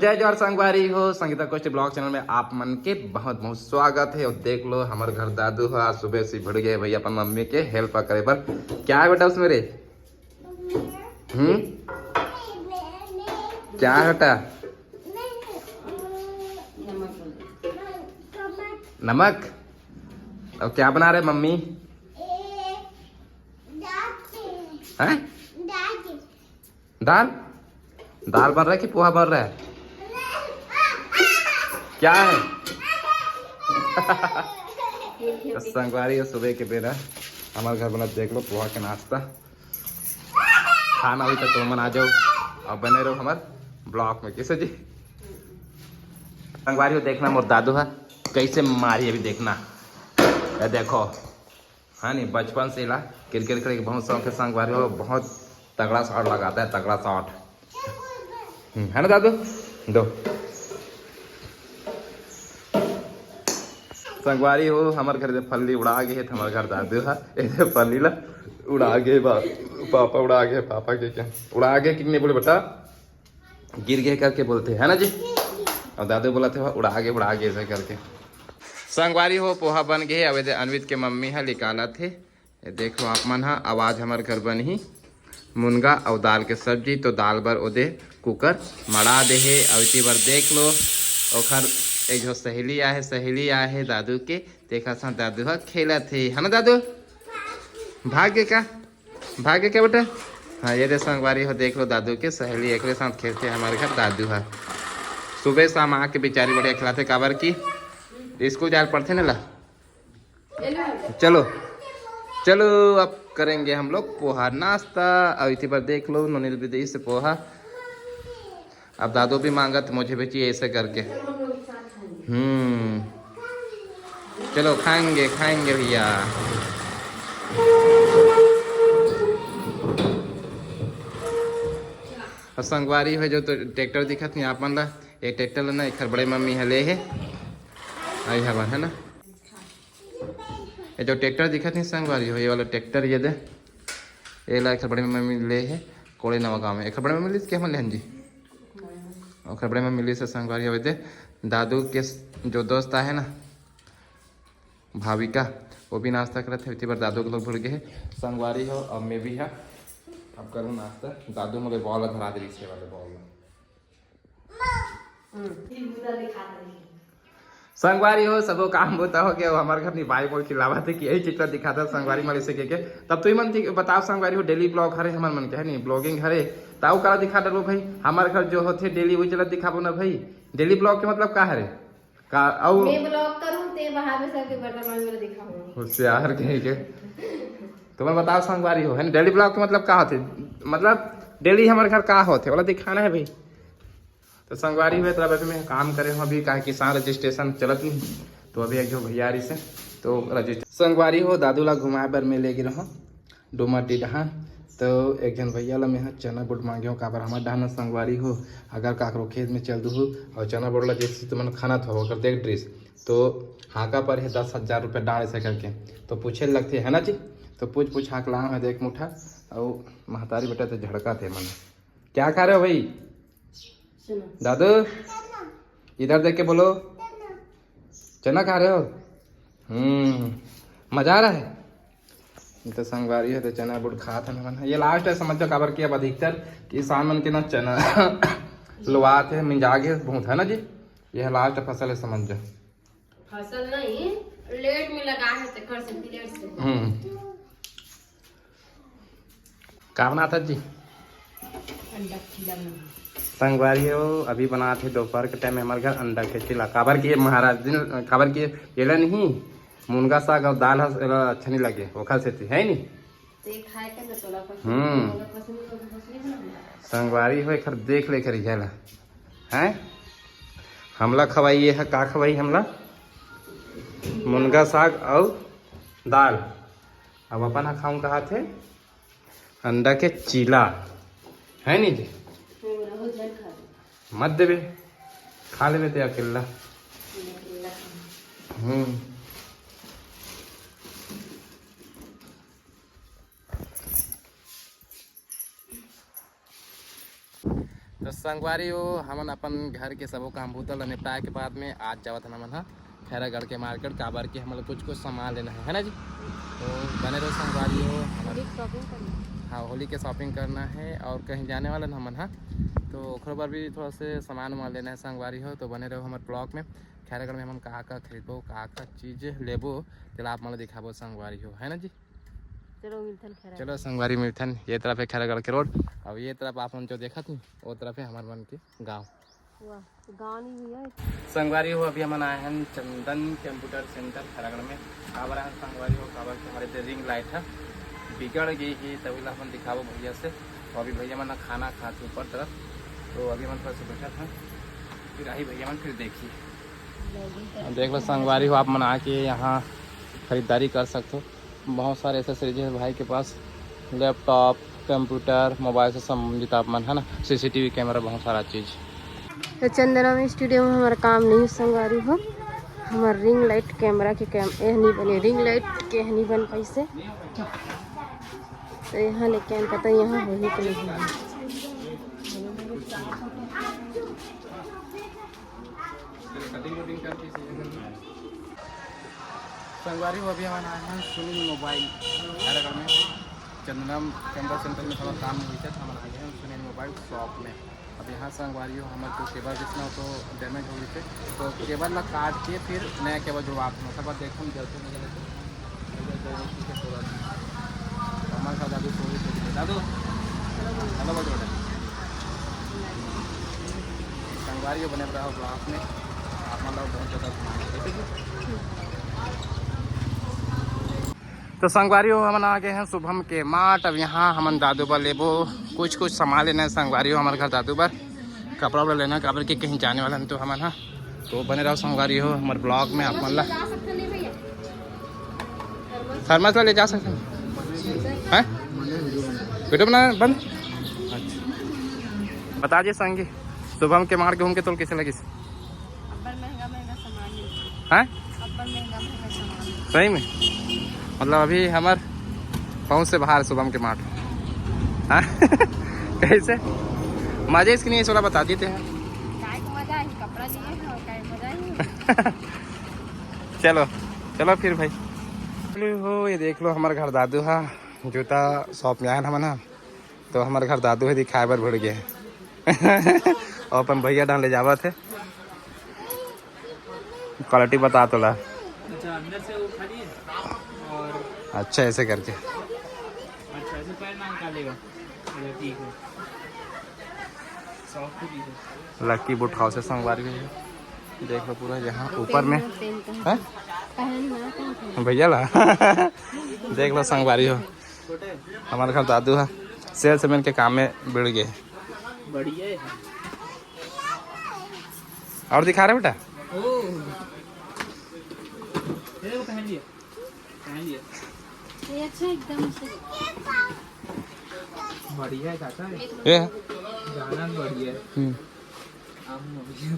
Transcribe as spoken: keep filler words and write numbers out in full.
जय जोहार संगवारी हो, संगीता कोष्टी vlog channel में आप मन के बहुत बहुत स्वागत है। और देख लो, हमर घर दादू ह आज सुबह से भिड़ गए भाई अपन मम्मी के help करे बर। क्या है बेटा उसमें रे? हम्म, क्या है बेटा? नमक। और क्या बना रहे मम्मी? हैं? दाल? दाल बन रहा है कि पोहा बन रहा है? क्या है? तो संगवारी हो, सुबह के बेरा हमारे घर बनत, देख लो, पोहा के नाश्ता। खाना हुई तो तुमन आ जाओ और बने रहो हमारे vlog में। कैसे जी? संगवारी हो, देखना मोर दादू है कैसे मारी, अभी देखना। ये देखो, हाँ नहीं, बचपन से इला क्रिकेट खेले के बहुत शौक है संगवारी हो, बहुत तगड़ा शॉट लगाता है, तगड़ा शॉट। हम्म, है ना दादू? दो। संगवारी हो, हमारे घर से फल्ली उड़ा गए है, तो हमारे घर दादू है, ऐसे फल्ली ला उड़ा गए बा-, पापा उड़ा गए, पापा के क्या उड़ा गए, कितने बोले बेटा? गिर गए करके बोलते हैं ना जी। और दादू बोला थे, "उड़ा गए, उड़ा गए," ऐसे करके। संगवारी हो, पोहा बन गए। अब एदे अनवित के मम्मी है निकालत हे। ये देख लो आप मन हा, आवाज हमार घर बनही मुनगा और दाल के सब्जी। तो दाल बर ओदे कुकर मड़ा दे हे। और इसी बार देख लो, ओखर एक जो सहेली आहे, सहेली आहे दादू के, देखा सा दादू हा खेलत हे, है ना दादू? भाग के का भागे क्या बेटा? हाँ, ये दे संगवारी हो, देख लो दादू के सहेली एकरे साथ खेलते हमारे घर दादू है। सुबह शाम आके बेचारी बढ़िया खिलाते, काबर की स्कूल जाए पड़ते ना ला। चलो, चलो, अब करेंगे हम लोग पोहा नाश्ता। और इसी पर देख लो, नोनिल विदेश से पोहा। अब दादू भी मांगत, "मुझे भी चाहिए," ऐसे करके। हम्म, चलो खाएंगे, खाएंगे भैया। और संगवारी हो, जो तो ट्रैक्टर दिखत नहीं आप मन ला, ये ट्रैक्टर लेना, एक बड़े मम्मी है ले है, आई हवा है ना। ये जो ट्रैक्टर दिखत नहीं संगवारी हो, ये वाला ट्रैक्टर ये दे, ये ला एक बड़े मम्मी ले है कोड़े नवा गाँव में। एक बड़े मम्मी ले के हम लेहन जी, ओखर बड़े मम्मी ले से संगवारी हो दे। दादू के जो दोस्त आहे ना भाविका, वो भी नाश्ता करत हे। इतनी बार दादू के लोग भूल गए संगवारी हो, अब मैं भी है। अब करूँ नाश्ता। दादू मोले बॉल धरा दे, रिक्शे वाले बॉल। संगवारी हो, सबो काम बूता हो गया। वो हमारे घर नी भाई मोर खिलावत हे कि यही चित्र दिखाता संगवारी मन इसे के, के। तब तुई मन दिख-, बताओ संगवारी हो, डेली ब्लॉग हरे हमर मन के, है नी, ब्लॉगिंग हरे, ताऊ काला दिखा डरबो भाई। हमारे घर जो होथे डेली वही चलत दिखाबो ना भाई। डेली ब्लॉग के मतलब का हरे? का अउ मैं ब्लॉग करूँ ते वहाँ पे सबके बर्तन मांज मेरा दिखाऊंगी। होशियार कहीं के। तुमन बताओ संगवारी हो, है ना, डेली ब्लॉग के मतलब का होथे? मतलब डेली हमारे घर का होथे, वाला दिखाना है भाई। तो संगवारी हुए, तो अभी मैं काम करे हूँ अभी, काहे किसान रजिस्ट्रेशन चलत नहीं, तो अभी एक जो भैया रही से, तो रजिस्ट्रेशन संगवारी हो, दादू ला घुमाए बर मैं ले गे रहूँ डोमर टी डहान। तो एक झन भैया ला मैं ह चना बूट मांगे हूँ, काबर हमर डहान संगवारी हो, अगर काकरो खेत में चल दुहू और चना बूट ला जैसे तुमन खाना था, अगर देख ड्रेस तो हाका पर है दस हजार रुपये डांड़ ऐसे करके, तो पूछे लगते है ना जी। तो पूछ पूछ हाक लांग है देख मुठा, और महतारी बेटा तो झड़का थे मन। क्या खा रहे हो भाई? सुनो। दादू, इधर देख के बोलो। चना खा रहे हो? हम्म, मजा आ रहा है। ये तो संगवारी है, तो चना बूट खात है ना मन। ये लास्ट है, समझ जाओ, काबर कि अब अधिकतर किसान मन के ना चना लुआत है, मिंजा गे बहुत, है ना जी। यह लास्ट फसल है, समझ जाओ। फसल नहीं, लेट में लगा है, तेकर से लेट से। हम्म। का बनात हस जी? अंडा के चीला बना। संगवारी हो, अभी बनात हे दोपहर के टाइम में हमारे घर अंडा के चीला। काबर कि ये महाराज दिन, काबर कि ये ला नहीं, मुनगा साग और दाल हस, एला अच्छा नहीं लगे, ओखर सेती, है नी? ते खाए के तो तोला पसंद हम्म। नहीं, तोला पसंद नहीं, तो पसंद नहीं बना। संगवारी हो, एखर देख ले कर ये ला। हैं? हमला खवाई, ये है का खवाई हमला? मुनगा साग और दाल। अब अपन हा खाऊं कहा थे? अंडा के चीला, है नी जी? हम्म, रहो, झन खा दो। मत देबे, खा लेबे ते अकेला। मैं अकेला खाऊं। हम्म। तो संगवारी हो, हमन अपन घर के सबो काम बूता ल निपटाए के बाद में आज जावत हन हमन ह खैरागढ़ के मार्केट, काबर के हमन ल कुछ कुछ सामान लेना है, है ना जी? तो बने रहो संगवारी हो, हमन होली की शॉपिंग करना है। हाँ, होली के शॉपिंग करना है और कहीं जाने वाला ना हमन ह, तो ओखर बर भी थोड़ा से सामान वामान लेना है संगवारी हो। तो बने रहो हमर ब्लॉग में। खैरागढ़ में हमन का का खरीदबो, का का चीज लेबो, तेला आप मन ल दिखाबो संगवारी हो, है ना जी? चलो मिलथन खैरागढ़। चलो संगवारी मिलथन। ये तरफ है खैरागढ़ के रोड, और ये तरफ आप मन जो देखत हो, वो तरफ है हमर मन के गाँव। वाह, गाँव नहीं भैया। संगवारी हो, अभी हमन आए हैं चंदन कंप्यूटर सेंटर खैरागढ़ में। काबर आए हैं संगवारी हो, काबर के हमर इधर रिंग लाइट है बिगड़ गई है, तभी ला हमन दिखाबो भैया से। तो अभी भैया मन खाना खात हे ऊपर तरफ, तो अभी हमन थोड़ा सा बैठा था, फिर आई भैया मन फिर देखी। देख लो संगवारी हो, आप मन आके यहाँ खरीदारी कर सकते हो। बहुत सारे एसेसरीज है भाई के पास, लैपटॉप, कंप्यूटर, मोबाइल से संबंधित आप मन, है ना। सीसीटीवी कैमरा, बहुत सारा चीज। तो चंदना में स्टूडियो में हमारा काम नहीं संगवारी हो, हमार रिंग लाइट कैमरा के कैम-, यह नहीं बने, रिंग लाइट के यह नहीं बन पैसे। तो यहाँ लेके आन, पता यहाँ होही कि नहीं होही। संगवारी हो, अभी हमन आए हैं सुनील मोबाइल खैरागढ़ में। चंदना कैमरा सेंटर में थोड़ा काम होइस, हमन आ गए हैं सुनील मोबाइल शॉप में। अब यहाँ संगवारी हो, हमर जो केबल रिसना तो डैमेज हो गई थे, तो केबल ला काट के फिर नया केबल जुड़वा थे। सब बात देखो, जलते नहीं जलते। हमारे साथ दादू सो रही थी। दादू, हेलो बोल बेटा। संगवारी हो, बने रहो ब्लॉग में, आप मतलब बहुत ज़्यादा घुमाएंगे, ठीक है जी? तो संगवारी हो, हमन आ गए हैं शुभम के मार्ट। अब यहाँ हमन दादू बर लेबो कुछ कुछ सामान लेना है संगवारी हो, हमारे घर दादू बर कपड़ा उपड़ा लेना, काबर के कहीं जाने वाला नहीं तो हमन हा। तो बने रहो संगवारी हो हमर ब्लॉग में, आप मन ला थर्मस ला ले जा सकते हैं। हैं? वीडियो बना बंद। अच्छा, बता दिए संगी, शुभम के मार्ट घूम के तोल कैसे लगिस? अब्बड़ महंगा महंगा सामान मिलथे। हैं? अब्बड़ महंगा महंगा सामान मिलथे। सही में? मतलब अभी हमर पहुँच से बाहर शुभम के मार्ट। हाँ? कैसे? मजे इसके नहीं, थोड़ा बता देते हैं। काय के मजा आई, कपड़ा लिए हैं और काय मजा आई। चलो, चलो फिर भाई। चलो हो, ये देख लो हमर घर दादू हा, जूता शॉप में आए ना हमन हा। तो हमर घर दादू हे, दिखाए बर भूल गए। और अपन भैया डाल ले जावत हे। क्वालिटी बता तोला। अच्छा, अंदर से वो खाली है और अच्छा, ऐसे करके। अच्छा, ऐसे पैर ना निकालेगा। चलो, ठीक है। सॉफ्ट भी है। लकी बूट हाउस है संगवारी हो। देख लो पूरा यहाँ ऊपर में। पहन ना, पहन ना, पहन ना। भैया ला। देख लो संगवारी हो। हमारे घर दादू है, सेल्समैन के काम में भिड़ गए। बढ़िया है। और दिखा रहे बेटा? ओ। ये देखो, पहन लिया, पहन लिया। ये अच्छा एकदम से। बढ़िया है काका, ये है। जाना बढ़िया है। हम्म। आम बढ़िया।